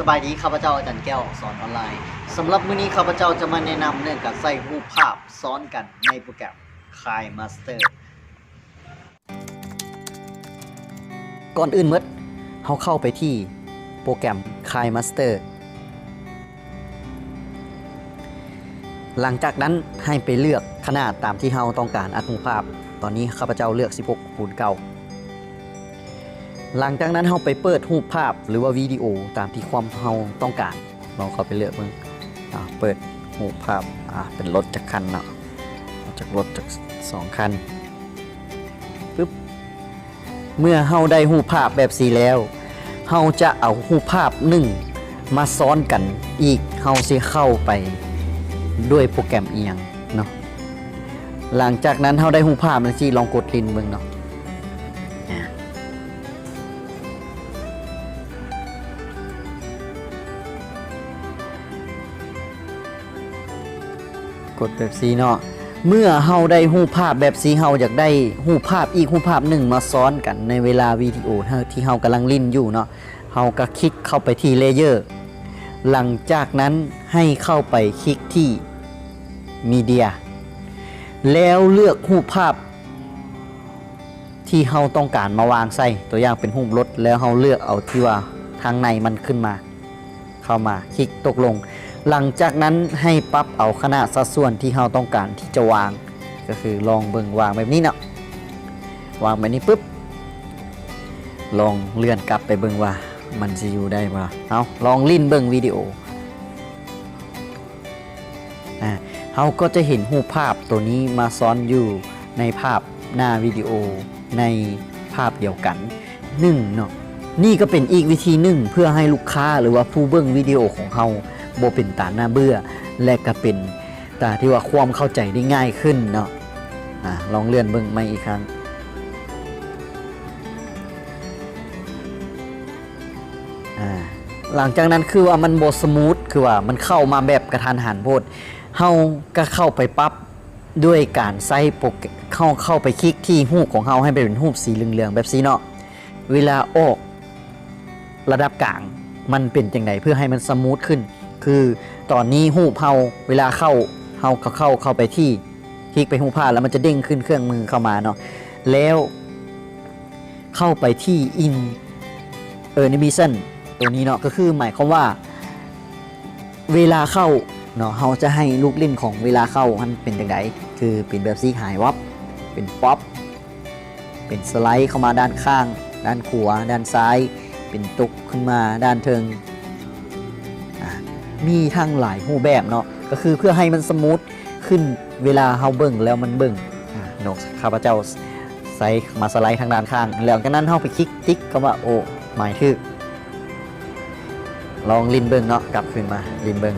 ສະບາຍດີ, ຂ້າພະເຈົ້າອາຈານແກ້ວ ສອນອອນລາຍ. ສຳລັບມື້ນີ້ ຂ້າພະເຈົ້າຈະມາແນະນຳເລື່ອງການໃຊ້ຮູບພາບຊ້ອນກັນໃນໂປຣແກຣມ KineMaster. ກ່ອນອື່ນໝົດ ເຮົາເຂົ້າໄປທີ່ໂປຣແກຣມ KineMaster. ຫຼັງຈາກນັ້ນໃຫ້ໄປເລືອກຂະໜາດຕາມທີ່ເຮົາຕ້ອງການອັດຮູບພາບ. ຕອນນີ້ຂ້າພະເຈົ້າເລືອກສິບຫົກຄູນເກົ້າ. ຫຼັງຈາກນັ້ນເຮົາໄປເປີດຮູບພາບ ຫຼືວ່າວິດີໂອຕາມທີ່ຄວາມເຮົາຕ້ອງການ. ລອງເຂົ້າໄປເລືອກເບິ່ງ. ອາ ເປີດຮູບພາບ ອາ ເປັນລົດຈັກຄັນເນາະ, ຈັກລົດຈັກສອງຄັນ. ປຶບ ເມື່ອເຮົາໄດ້ຮູບພາບແບບຊີ້ແລ້ວ ເຮົາຈະເອົາຮູບພາບໜຶ່ງມາຊ້ອນກັນອີກ. ເຮົາຊິເຂົ້າໄປດ້ວຍໂປຣແກຣມອີ່ຫຍັງເນາະ. ຫຼັງຈາກນັ້ນເຮົາໄດ້ຮູບພາບແລ້ວ ຊິລອງກົດຫຼິ້ນເບິ່ງເນາະ. ອາ ກົດແບບຊີ້ເນາະ. ເມື່ອເຮົາໄດ້ຮູບພາບແບບຊີ້ ເຮົາຢາກໄດ້ຮູບພາບອີກຮູບພາບໜຶ່ງມາຊ້ອນກັນໃນເວລາວິດີໂອທີ່ເຮົາກຳລັງຫຼິ້ນຢູ່ເນາະ, ເຮົາກໍຄລິກເຂົ້າໄປທີ່ Layer. ຫຼັງຈາກນັ້ນໃຫ້ເຂົ້າໄປຄລິກທີ່ Media ແລ້ວເລືອກຮູບພາບ ທີ່ເຮົາຕ້ອງການມາວາງໃສ່, ຕົວຢ່າງເປັນຮູບລົດ, ແລ້ວເຮົາເລືອກເອົາທີ່ວ່າທາງໃນມັນຂຶ້ນມາ, ເຂົ້າມາຄລິກຕົກລົງ. ຫຼັງຈາກນັ້ນໃຫ້ປັບເອົາຂະໜາດສັດສ່ວນທີ່ເຮົາຕ້ອງການທີ່ຈະວາງ, ກໍຄືລອງເບິ່ງວາງແບບນີ້ເນາະ. ວາງແບບນີ້ປຶບ ລອງເລື່ອນກັບໄປເບິ່ງວ່າມັນຊິຢູ່ໄດ້ບໍ່. ເຮົາລອງຫຼິ້ນເບິ່ງວິດີໂອ. ອາ ເຮົາກໍຈະເຫັນຮູບພາບໂຕນີ້ມາຊ້ອນຢູ່ໃນພາບໜ້າວິດີໂອໃນພາບດຽວກັນໜຶ່ງເນາະ. ນີ້ກໍເປັນອີກວິທີໜຶ່ງເພື່ອໃຫ້ລູກຄ້າ ຫຼືວ່າຜູ້ເບິ່ງວິດີໂອຂອງເຮົາບໍ່ເປັນຕາໜ້າເບື່ອ ແລະ ກໍເປັນຕາທີ່ວ່າຄວາມເຂົ້າໃຈໄດ້ງ່າຍຂຶ້ນເນາະ. ອາ ລອງເລື່ອນເບິ່ງໃໝ່ອີກຄັ້ງ. ອາ ຫຼັງຈາກນັ້ນຄືວ່າມັນບໍ່ສະມູດ, ຄືວ່າມັນເຂົ້າມາແບບກະທັນຫັນໂພດ. ເຮົາກໍເຂົ້າໄປປັບດ້ວຍການໃຊ້ໂປຣແກຣມ, ເຮົາເຂົ້າໄປຄລິກທີ່ຮູບຂອງເຮົາໃຫ້ເປັນຮູບສີເຫຼືອງໆແບບຊີ້ເນາະ. ເວລາອອກລະດັບກາງມັນເປັນຈັ່ງໃດ ເພື່ອໃຫ້ມັນສະມູດຂຶ້ນ. ຄືຕອນນີ້ຮູບເຮົາ ເວລາເຂົ້າ ເຮົາກໍເຂົ້າ ເຂົ້າໄປທີ່ ຄລິກໄປຮູບພາບ ແລ້ວມັນຈະເດ້ງຂຶ້ນເຄື່ອງມືເຂົ້າມາເນາະ, ແລ້ວ ເຂົ້າໄປທີ່ In Animation ໂຕນີ້ເນາະ, ກໍຄືໝາຍຄວາມວ່າເວລາເຂົ້າເນາະ, ເຮົາຈະໃຫ້ລູກຫຼິ້ນຂອງເວລາເຂົ້າຫັ້ນເປັນຈັ່ງໃດ, ຄືເປັນແບບຊີ້ຫາຍວັບ, ເປັນປັອບ, ເປັນສະໄລເຂົ້າມາດ້ານຂ້າງ, ດ້ານຂວາ, ດ້ານຊ້າຍ, ເປັນຕົກຂຶ້ນມາດ້ານເທິງ. ອາ ມີທັງຫຼາຍຮູບແບບເນາະ, ກໍຄືເພື່ອໃຫ້ມັນສະມູດ ຂຶ້ນເວລາເຮົາເບິ່ງແລ້ວມັນເບິ່ງ. ອາ ນ້ອງຂ້າພະເຈົ້າໃຊ້ມາສະໄລທາງດ້ານຂ້າງ, ແລ້ວຈາກນັ້ນເຮົາໄປຄລິກຕິກຄຳວ່າ ໂອ ໝາຍຖືກ. ລອງຫຼິ້ນເບິ່ງເນາະ, ກັບຄືນມາຫຼິ້ນເບິ່ງ.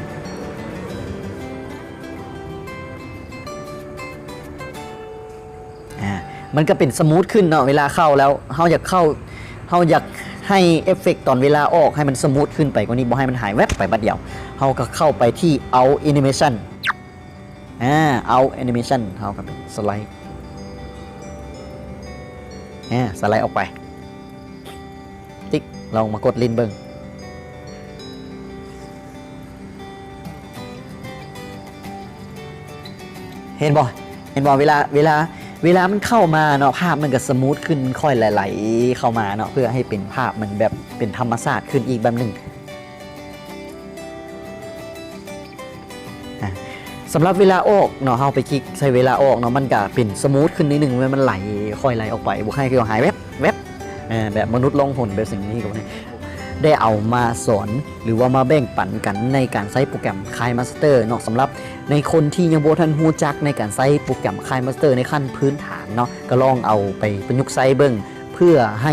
ອາ ມັນກໍເປັນສະມູດຂຶ້ນເນາະ ເວລາເຂົ້າແລ້ວ. ເຮົາຢາກເຂົ້າ ເຮົາຢາກໃຫ້ເອຟເຟັກຕອນເວລາອອກໃຫ້ມັນສະມູດຂຶ້ນໄປກວ່ານີ້, ບໍ່ໃຫ້ມັນຫາຍແວັບໄປບາດດຽວ, ເຮົາກໍເຂົ້າໄປທີ່ Out Animation. ອາ Out Animation ເຮົາກໍເປັນສະໄລ ອາ ສະໄລອອກໄປ. ຕິກ ລອງມາກົດຫຼິ້ນເບິ່ງ. ເຫັນບໍ່? ເຫັນບໍ່? ເວລາ ເວລາ ເວລາມັນເຂົ້າມາເນາະ, ພາບມັນກໍສະມູດຂຶ້ນ, ມັນຄ່ອຍໄຫຼໆເຂົ້າມາເນາະ, ເພື່ອໃຫ້ເປັນພາບມັນແບບເປັນທຳມະຊາດຂຶ້ນອີກແບບໜຶ່ງ. ອາ ສຳລັບເວລາອອກເນາະ, ເຮົາໄປຄລິກໃສ່ເວລາອອກເນາະ, ມັນກະເປັນສະມູດຂຶ້ນໜ້ອຍໜຶ່ງ, ແມ່ນມັນໄຫຼ ຄ່ອຍໄຫຼອອກໄປ, ບໍ່ໃຫ້ຄືຫາຍແວັບ ແວັບ ອາ ແບບມະນຸດລ່ອງຫົນແບບສິ່ງນີ້ກໍບໍ່ໄດ້. ໄດ້ເອົາມາສອນ ຫຼືວ່າມາແບ່ງປັນກັນໃນການໃຊ້ໂປຣແກຣມ KineMaster ເນາະ. ສຳລັບໃນຄົນທີ່ຍັງບໍ່ທັນຮູ້ຈັກໃນການໃຊ້ໂປຣແກຣມ KineMaster ໃນຂັ້ນພື້ນຖານເນາະ, ກໍລອງເອົາໄປປະຍຸກໃຊ້ເບິ່ງ ເພື່ອໃຫ້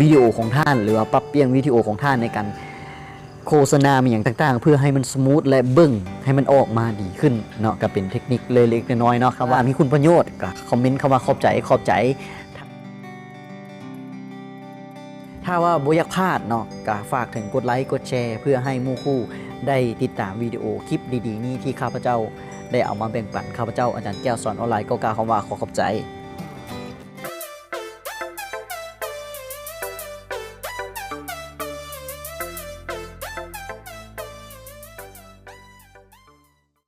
ວິດີໂອຂອງທ່ານ ຫຼືວ່າປັບປ່ຽນວິດີໂອຂອງທ່ານໃນການ ໂຄສະນາ ມີຫຍັງຕ່າງໆ ເພື່ອໃຫ້ມັນສະມູດ ແລະ ເບິ່ງໃຫ້ມັນອອກມາດີຂຶ້ນເນາະ, ກໍເປັນເທັກນິກເລັກໆນ້ອຍໆເນາະ. ຄຳວ່າມີຄຸນປະໂຫຍດ ກໍຄອມເມັນຄຳວ່າຂອບໃຈ ຂອບໃຈ. ຖ້າວ່າບໍ່ຢາກພາດເນາະ, ກໍຝາກເຖິງກົດໄລ ກົດແຊ ເພື່ອໃຫ້ໝູ່ຄູ່ໄດ້ຕິດຕາມວິດີໂອຄລິບດີໆນີ້ ທີ່ຂ້າພະເຈົ້າໄດ້ເອົາມາແບ່ງປັນ. ຂ້າພະເຈົ້າອາຈານແກ້ວ ສອນອອນລາຍ ກໍກ່າວຄຳວ່າຂໍຂອບໃຈ.